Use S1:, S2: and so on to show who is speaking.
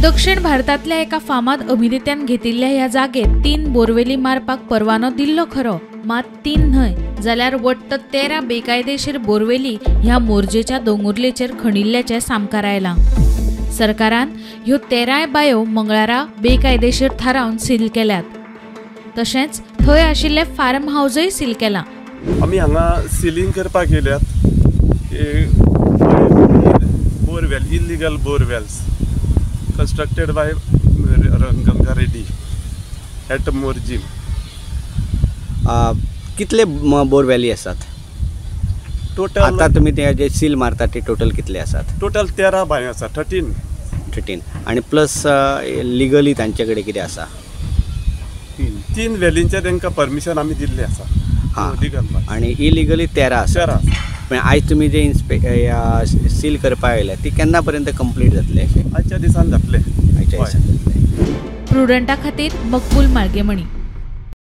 S1: दक्षिण भारतांतल्या एका फामाद अभिनेत्यान घेतिल्ल्या ह्या जागेत 3 बोरवेली मारपाक परवानो दिल्लो खरो, मात 3 न्हय जाल्यार वट्ट 13 बेकायदेशीर बोरवेली ह्या मोरजेच्या दोंगुर्लेचेर खणिल्ल्याचें सामकार आयलां. सरकारान ह्यो 13 बायो मंगळारा बेकायदेशीर थारावन सील केल्यात. तशेंच थंय आशिल्ले फार्म हावजय सील केलां.
S2: आमी हांगा सिलींग करपाक येयल्यात borewell, illegal borewells constructed by Ganga Reddy at Morjim.
S3: कितले बोरवेली आसात
S2: टोटल?
S3: आता तुम्ही ते जे सील मारतात ते टोटल कितले आसात?
S2: टोटल 13 बांयो आसा, 13.
S3: 13 आनी प्लस लिगली तांचे कडेन कितें आसा?
S2: 3 वेलींचे तांकां परमिशन आमी दिल्लें आसा.
S3: हां,
S2: लिगल.
S3: आनी इलिगली 13 आसा.
S2: 13.
S3: पण आयज तुमी जे सील करपाक आयल्या ती केन्ना पर्यंत कंप्लीट जातले?
S2: आयच्या दिसान जातले.
S3: आयच्या दिसान जातले.
S1: प्रुडंटा खातीर मकबूल माळगेमणी.